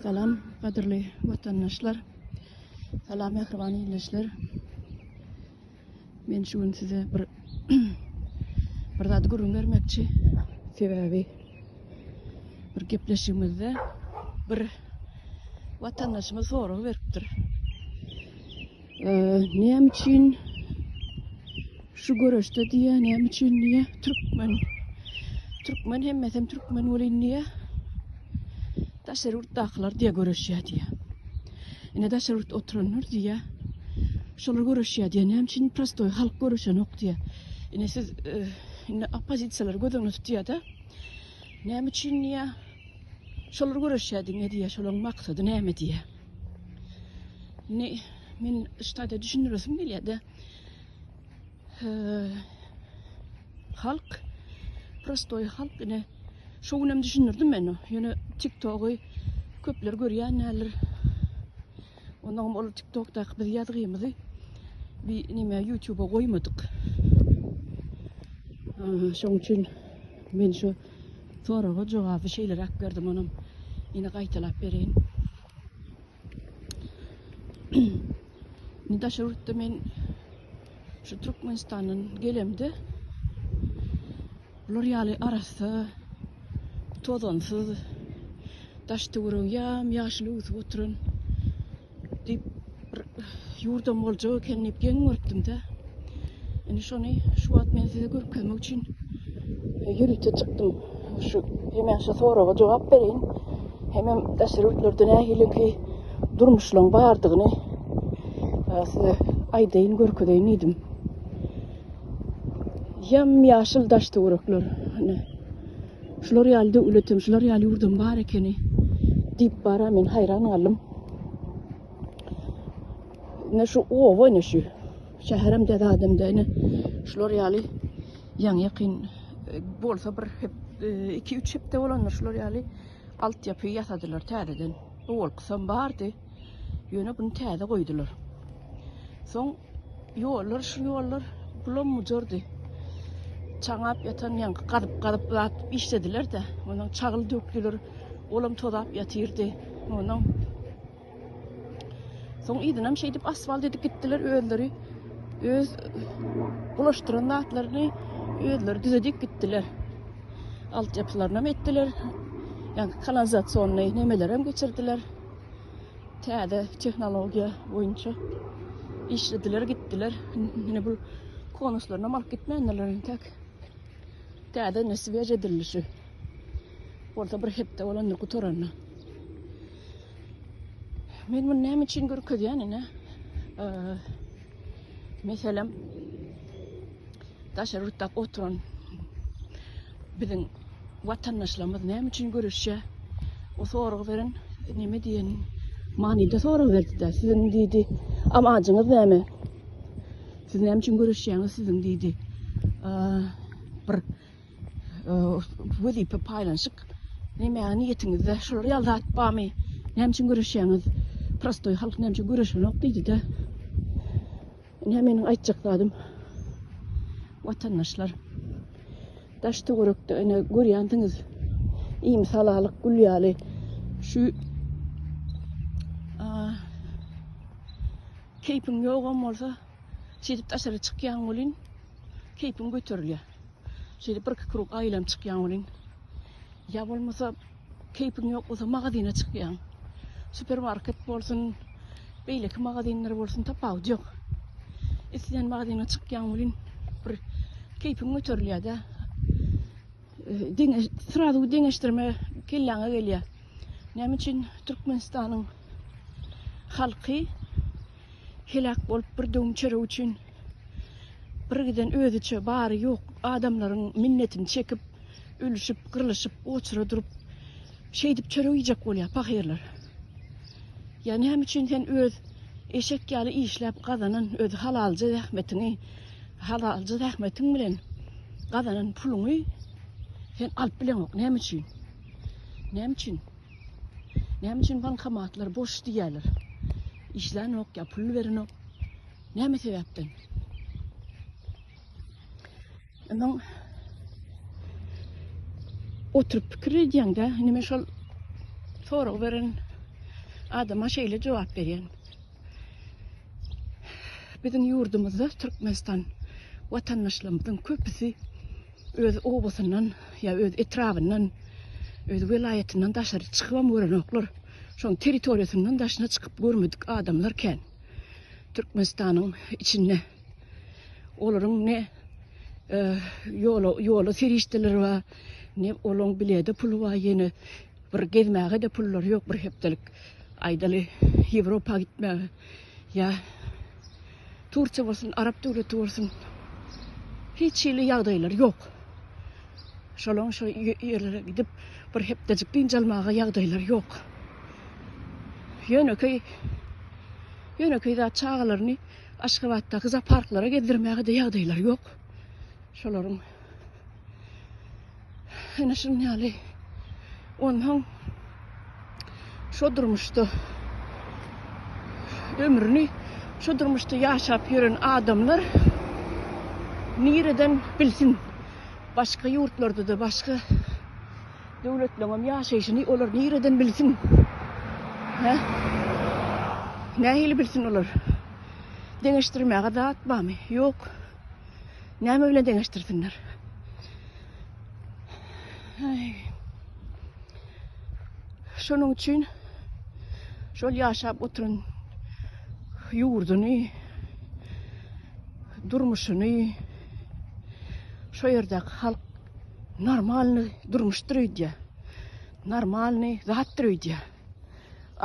Salam gadyrly watandaşlar. Salam mähriban ildeşler. Men şu gün size bir bir zat gürrüň bermekçi. Sebäbi bir gepleşigimizde bir watandaşymyz sorag beripdir. Näme üçin şu göreşde diýýär, näme üçin diýýär, türkmen. Türkmen hemmesem türkmen welin diýýär. Daşary ýurtdakylar diýýär göreşýär diýýär. Ine daşary ýurtda oturanlar diýýär. Şolar göreşýär diýýär. Näme üçin prostoý halk göreşenok diýýär. Ine siz e, indi oppozisiýalary göz öňünde tutýar-da. Näme üçin diýýär. Şolar göreşýär diňe diýýär. Şolaryň maksady näme diýýär. Indi men şu taýda düşündiresim gelýär-de. Halk, prostoý halk ine şo günem düşündirdim men. Ýöne TikTogy köpler görýän däldir. Ondan ol TikTokdaky biz ýazgymyzy bir neme YouTube'a goýmadyk. Şoň üçin men şu soraga jogaby şeýleräk berdim onam ýene gaýtalap bereýin. Indi daşary ýurtda men şu Türkmenistandan gelemde bular ýaly arassa, tozansyz, daş-töweregi ýam-ýaşyl öwsüp oturan diýip bir ýurdam boljak eken diýip geň görüpdim-de. Indi şony şu wagt men size görkezmek üçin ýörite çykdym. Şu hemem şu soraga jogap bereýin. Hemem daşary ýurtlarda nähiliki durmuşlaryň bardygyny e, size aýdaýyn, görkezeýin diýdim. Ýam-ýaşyl daş-töwerekler. Ine. Şular ýaly döwletem, şular ýaly ýurdum bar ekeni diýip bara men haýran galdym. Ine şu oba ine şu. Şäherem de zadam da ine şular ýaly ýaňy ýakyn e, bolsa bir hep 2-3 e, hepde bolandyr şular ýaly altyapy ýasadylar täzeden. Owalkysam bardy. Ýöne bunu täze goýdular. Soň ýollar şu ýollar bulam mujardy. Çaňap ýatan ýaňky gazyp gazyp zat işlediler-de. Ondan çagyl dökdüler. Olam tozap ýatyrdy. Ondan Soň yzynam şeýdip asfalt edip gitdiler özleri. Öz bulaşdyran zatlaryny özleri düzedip gitdiler. Altyapylarynam etdiler. Ýaňky kanalizasionnyý nemelerem geçirdiler. Täze tehnologiýa boýunça işlediler gitdiler. Ine bu konuslarynam alyp gitmändirler entek. Täze ine svež edildi şu. Bolsa bir hepde bolandyr gutaranyna. Men bunu näme üçin görkezýän ine? Meselem, daşary ýurtda oturan biziň watandaşlarymyz näme üçin göreşýär? O sorag beren neme diýen manyda sorag berdi-de. Siziň diýdi, amajyňyz näme? Siz näme üçin göreşýäňiz siziň diýdi. Bir wezipe paýlanyşyk nämäge niýetiňizde şular ýaly zat barmy? Näme üçin göreşýäňiz? Prostoý halk näme üçin göreşenok diýdi-de. Ine meniň aýtjak zadym watandaşlar. Daş töwerekde ine görýänsiňiz iým-salalyk gül ýaly şu keýpiň ýogam bolsa şeýdip daşary çykýaň welin keýpiň göterilýär. Şeýdip birki krug aýlanyp çykýaň welin ýa bolmasa keýpiň ýok bolsa magazyna çykýaň. Supermarket bolsun, beýleki magazinler bolsun tapawudy ýok. Islän magazyna çykýaň welin bir keýpiň göterilýär-de. Deňe srazu deňeşdirme kelläňe gelýär. Näme üçin Türkmenistanyň halky heläk bolup bir döwüm çörek üçin bir giden özüçe bary ýok adamlaryň minnetini çekip, ölüşip, gyrlyşyp, oçura durup şeýdip çörek iýjek bolýar pahyrlar. Ýa näme üçin sen öz eşek ýaly işläp gazanan öz halalja zähmetiňi, halalja zähmetiň bilen gazanan puluňy sen alyp bileňok näme üçin? Näme üçin? Näme üçin bankomatlar boş diýýärler? Işlänok ýa pul berenok. Näme sebäpden? Ondan oturyp pikir edýäň-de, indi men şol sorag beren. Adama şeýle jogap berýän. Biziň ýurdumyzda Türkmenistan watandaşlarymyzyň köpüsi öz obasyndan ýa öz etrabyndan, öz welaýatyndan daşary çykybam görenoklar. Şoň territoriýasyndan daşyna çykyp görmedik adamlar kän. Türkmenistanyň içinde olaryň ne ýola ýola serişdeleri bar, ne olaň bilede puly bar, ýene bir gezmäge-de pullary ýok bir hepdelik. Aýdaly Ýewropa gitmäge ýa Turkiýa bolsun, Arap döwleti bolsun hiç hili ýagdaýlary ýok. Şolaň şo ýerlere gidip bir hepdejik dynç almaga ýagdaýlary ýok. Ýönekeý ýönekeý zat çagalaryny Aşgabatdaky zooparklara gezdirmäge-de ýagdaýlary ýok. Şolaryň ine şunuň ýaly. Onsoň şo durmuşda ömrüni şo durmuşda ýaşap ýören adamlar nireden bilsin başga ýurtlarda-da başga döwletleriňem ýaşaýşyny olar nireden bilsin? Hä? Nähili bilsin olar? Deňeşdirmäge zat barmy? Ýok. Näme bilen deňeşdirsinler? Aý. Şonuň üçin şol ýaşap oturan ýurduny, durmuşyny şo ýerdäki halk normalny durmuşdyr öýdýär. Normalny zatdyr öýdýär.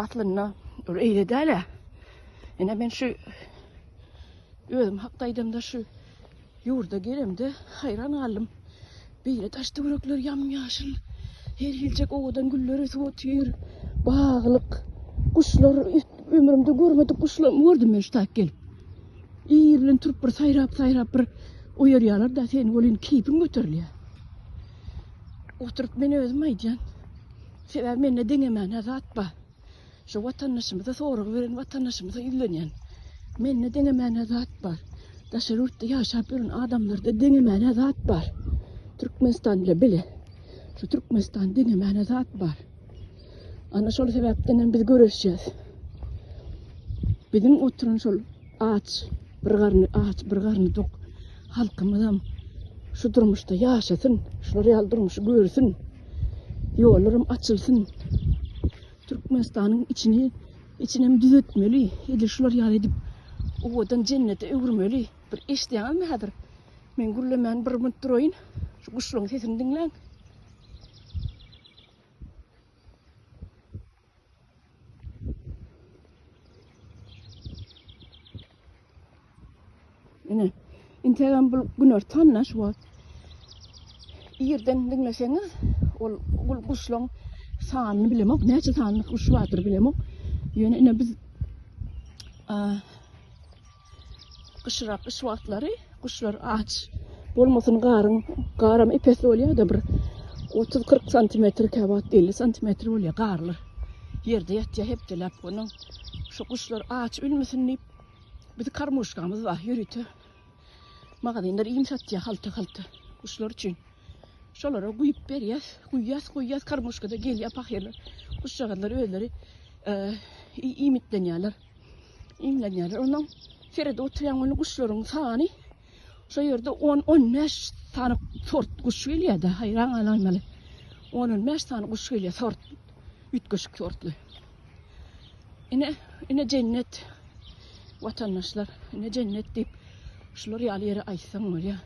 Aslynda ol eýle däl-ä. Ine men şu Özüm hakda aýdamda şu ýurda gelemde haýran galdym. Beýle daş-töwerekler ýam-ýaşyl, her hiljek owadan güller ösüp otyr, baglyk, guşlar, ömrümde görmedik guşlarymy gördüm men şu taýyk gelip. Ir bilen turup bir saýrap-saýrap bir oýarýarlar-da seni welin keýpiň göterilýär. Oturyp men özüm aýdýan. Sebäbi mende deňemäne zat bar. Şu watandaşymyza sorag beren watandaşymyza ýüzlenýän. Mende deňemäne zat bar. Daşary ýurtda ýaşap ýören adamlarda deňemäne zat bar. Türkmenistan bile bile. Şu Türkmenistan deňemäne zat bar. Ana şol sebäpden hem biz göreşýäs. Biziň oturan şol aç, bir garny aç, bir garny dok halkymyzam şu durmuşda ýaşasyn, şular ýaly durmuşy görsün. Ýollaram açylsyn. Türkmenistanyň içini içinem düzetmeli. Edil şular ýaly edip owadan jennete öwürmeli. Bir eşidýäňizmi häzir? Men gürlemän bir minut duraýyn. Şu guşlaryň sesini diňläň. Ine, integem bu günortan şu wagt. Irden diňleseňiz, ol gul guşlaň sanyny bilemok, näçe sany guş bardyr bilemok. Ýöne ine biz gyşyrak gyş wagtlary guşlar aç bolmasyn garyň garam epesli bolýar-da bir 30-40 santimetr käwagt 50 santimetr bolýar garlar. Ýerde ýatýar hepdeläp onuň şu guşlar aç ölmesin diýip Bizi karmuşkamyz bar ýörite. Magazinler iým satýar halta-halta guşlar üçin. Şolara guýup berýäs. Guýýas, guýýas karmuşkada gelýär pahyrlar. Guşjagazlar özleri e, iýmitlenýärler. Iýmlenýärler. Ondan seredip oturýan ony guşlaryň sany şo ýerde 10-15 sany sort guş gelýär-de, haýran galarmaly. 10-15 sany guş gelýär sort, üýtgeşik sortly. Ine, ine jennet. Watandaşlar, ine jennet diýip şular ýaly ýere aýtsaň bolýar.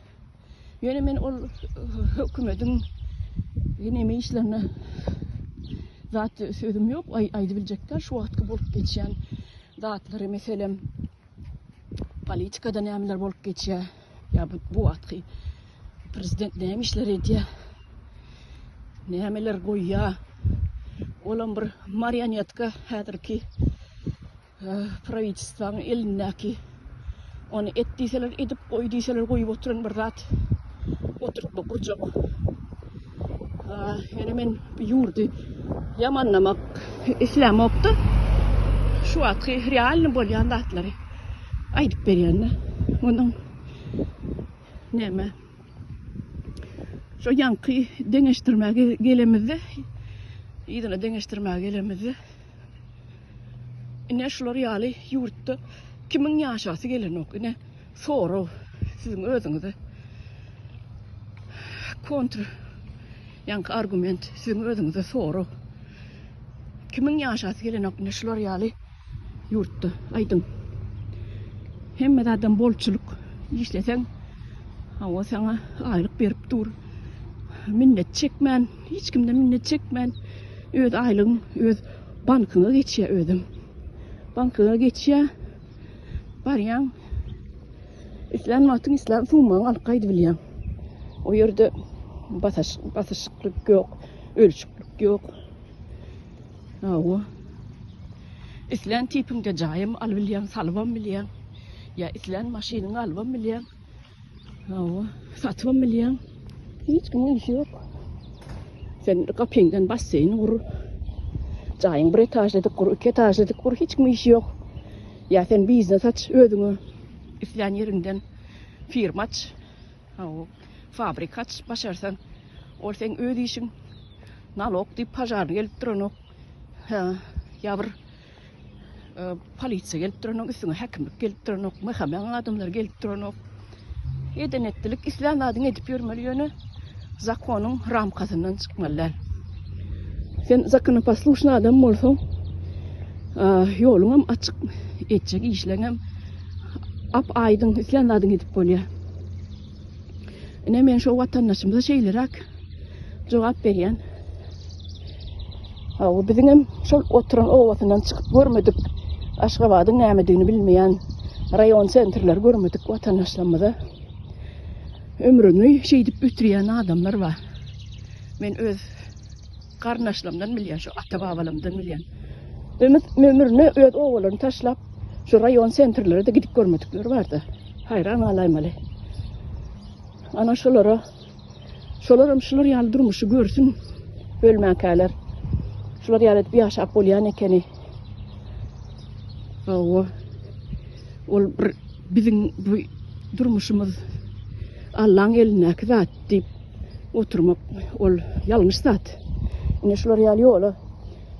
Ýöne men ol hökümediň neme işlerine zat sözüm ýok, aýdyp biljek däl. Şu wagtky bolup geçýän zatlary, meselem, politikada nämeler bolup geçýär, ýa bu, bu wagtky prezident näme işler edýär, nämeler goýýar. Olam bir marionetka häzirki e, prawitelstwanyň elindäki. Ony et diýseler edip, goý diýseler goýup oturan bir zat. Oturtma gurjak. Ýöne men bu ýurdy ýamanlamak islämokda. Şu wagtky realny bolýan zatlary aýdyp berýän-de. Onuň näme? Şo ýaňky deňeşdirmä gelemizde, yzyna deňeşdirmä gelemizde. Ine şular ýaly ýurtda kimiň ýaşasy gelenok? Ine sorag siziň özüňize. Kontr ýaňky argument siziň özüňize sorag. Kimiň ýaşasy gelenok ine şular ýaly ýurtda aýdyň. Hemme zadam bolçulyk. Işleseň hawa saňa aýlyk berip dur. Minnet çekmän, hiç kimden minnet çekmän öz aýlygyň öz bankyňa geçýär özem. Bankyňa geçýär. Barýaň. Islän wagtyň islän summaňy alyp gaýdybilýäň. O ýerde basaş basyşyklyk ýok, ölçüklik ýok. Hawa. Islän tipiňde jaýam alybilýäň, salybam bilýäň. Ýa islän maşynyňy alybam bilýäň. Hawa, satybam bilýäň. Hiç kimiň işi ýok. Sen gapyňdan basseýn gur. Jaýyň bir etažly edip gur, iki etažly edip gur, hiç kimiň işi ýok. Ýa sen biznes aç özüňe. Islän ýeriňden firma aç. Hawa, fabrik aç, başarsaň. Ol seň öz işiň. Nalog diýip pažarny gelip duranok. Hä, ýa bir polisiýa gelip duranok, üstüňe häkimlik gelip duranok, MHM-iň adamlary gelip duranok. Eden etdilik, islän zadyňy edip ýörmeli, ýöne zakonyň ramkasyndan çykmaly däl. Sen zakonoposlušny adam bolsaň, ýoluňam açyk, etjek işleňem ap-aýdyň, islän zadyňy edip bolýar. Ine men şo watandaşymyza şeýleräk jogap berýän. Hawa, biziňem şol oturan obasyndan çykyp görmedik, Aşgabadyň nämedigini bilmeýän, raýon sentrleri görmedik watandaşlarymyza ömrüni şeýdip ötürýän adamlar bar. Men öz garyndaşlarymdan bilýän, şu ata-babalarymdan bilýän. Ömrüni öz obalaryny taşlap, şu raýon sentrlere-de gidip görmedikler bardy. Haýran galaýmaly. Ana şolara, şolaram şular ýaly durmuşy görsün ölmänkäler. Şular ýaly edip ýaşap bolýan ekeni. Hawa. Ol bir biziň bu durmuşymyz Allaň elindäki zat diýip oturmak ol ýalňyş zat. Ine şular ýaly ýola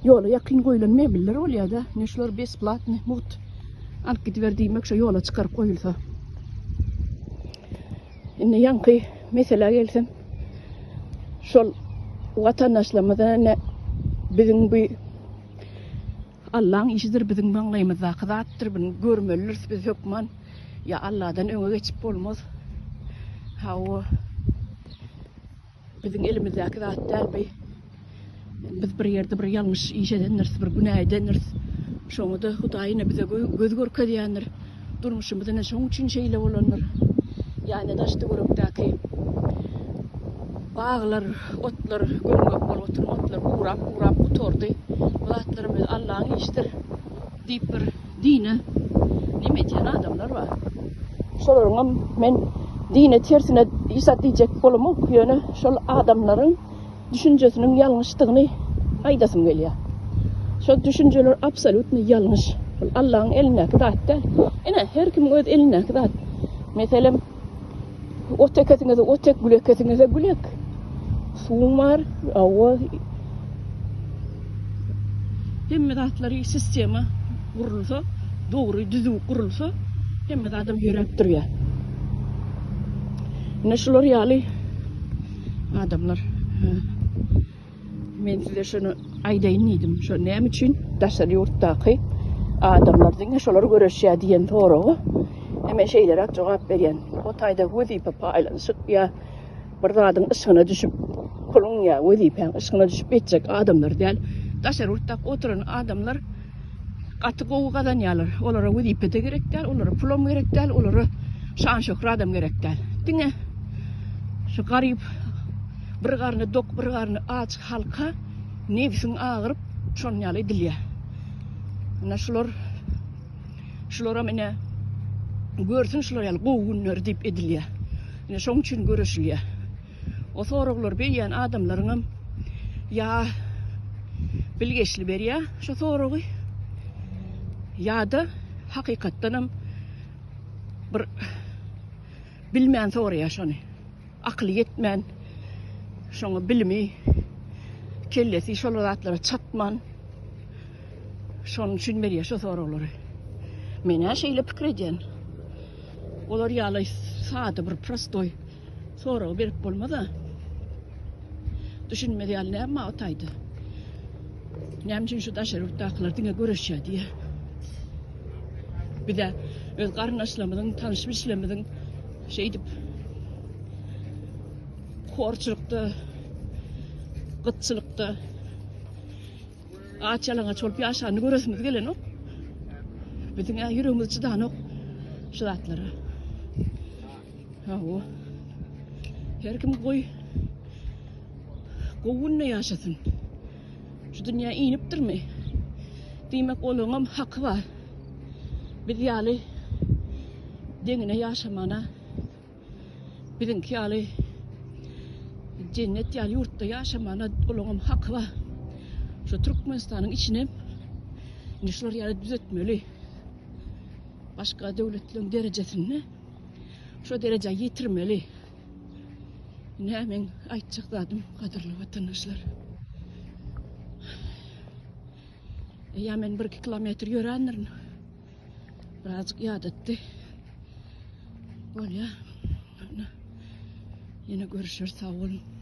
ýola ýakyn goýlan mebeller bolýar-da. Ine şular besplatny, mugt alyp gidiber diýmek şo ýola çykaryp goýulsa. Indi ýaňky meselä gelsem, şol watandaşlarymyza ine biziň bu Allaň işidir, biziň maňlaýymyzdaky zatdyr, bunu görmelidiris biz hökman. Ýa Alladan öňe geçip bolmaz. Hawa. Biziň elimizdäki zat däl bi. Biz bir ýerde bir ýalňyş iş edendiris, bir günä edendiris. Şoňa-da Hudaý ine bize göz görkezýändir. Durmuşymyz ine şoň üçin şeýle bolandyr. Ýa-ine daş-töwerekdäki baglar, otlar, göm-gök bolup oturan otlar gurap-gurap gutardy. Bu zatlaram özi Allaň işidir diýip bir dine neme edýän adamlar bar. Şolaryňam men dine tersine hiç zat diýjek bolamok, ýöne şol adamlaryň düşünjesiniň ýalňyşdygyny aýdasym gelýär. Şol düşünjeler absolýutno ýalňyş. Ol Allaň elindäki zat däl. Ine, her kimiň öz elindäki zat. Meselem, ot ekesiňize ot ek, gül ekesiňize gül ek. Suwuň bar, hawa. Hemme zatlary sistema gurulsa, dogry, düzüw gurulsa, hemme zadam ýöräp durýar. Ine şular ýaly adamlar. Men size şuny aýdaýyn diýdim. Şo näme üçin daşary ýurtdaky adamlar diňe şolar göreşýär diýen soraga men şeýleräk jogap berýän. O taýda wezipe paýlanyşyk ýa bir zadyň yşgyna düşüp, puluň ýa wezipäň yşgyna düşüp etjek adamlar däl. Daşary ýurtdaky oturan adamlar gaty gowy gazanýarlar. Olara wezipe-de gerek däl, olara pulam gerek däl, olara şan-şöhradam gerek däl. Diňe şu garyp, bir garny dok, bir garny aç halka nebsiň agyryp, şonuň ýaly edilýär. Ine şular, şularam ine görsün şular ýaly gowy günleri diýip edilýär. Ine şoň üçin göreşilýär. O soraglary berýän adamlaryňam ýa bilgeşli berýär şo soragy ýa-da hakykatdanam bir bilmän soraýar şony. Akyly ýetmän, şoňa bilimi, kellesi şol zatlara çatman. Şonuň üçin berýär şo soraglary. Men-ä şeýle pikir edýän. Olar ýaly sada bir prostoý soragy berip bolmaz-a. Düşünmez ýaly näme bar o taýda? Näme üçin şu daşary ýurtdakylar diňe göreşýär diýýär. Bize öz garyndaşlarymyzyň, tanyş-bilişlerimiziň şeýdip horçulykda, gytçylykda Aç-ýalaňaç bolup ýaşanyny göresimiz gelenok. Biziň-ä ýüregimiz çydanok şu zatlara. Hawa. Her kim goý gowy günde ýaşasyn. Şu dünýä inipdirmi? Diýmek olaňam haky bar. Biz ýaly deňine ýaşamana. Biziňki ýaly jennet ýaly ýurtda ýaşamana olaňam haky bar. Şu Türkmenistanyň içinem indi şular ýaly düzetmeli. Başga döwletleriň derejesinde şo derejä ýetirmeli. Ine meň aýtjak zadym gadyrly watandaşlar. Eýýäm men 1-2 kilometr ýörändirin. Birazjyk ýadatdy. Bolýar. Ýene görüşeris. Sag boluň.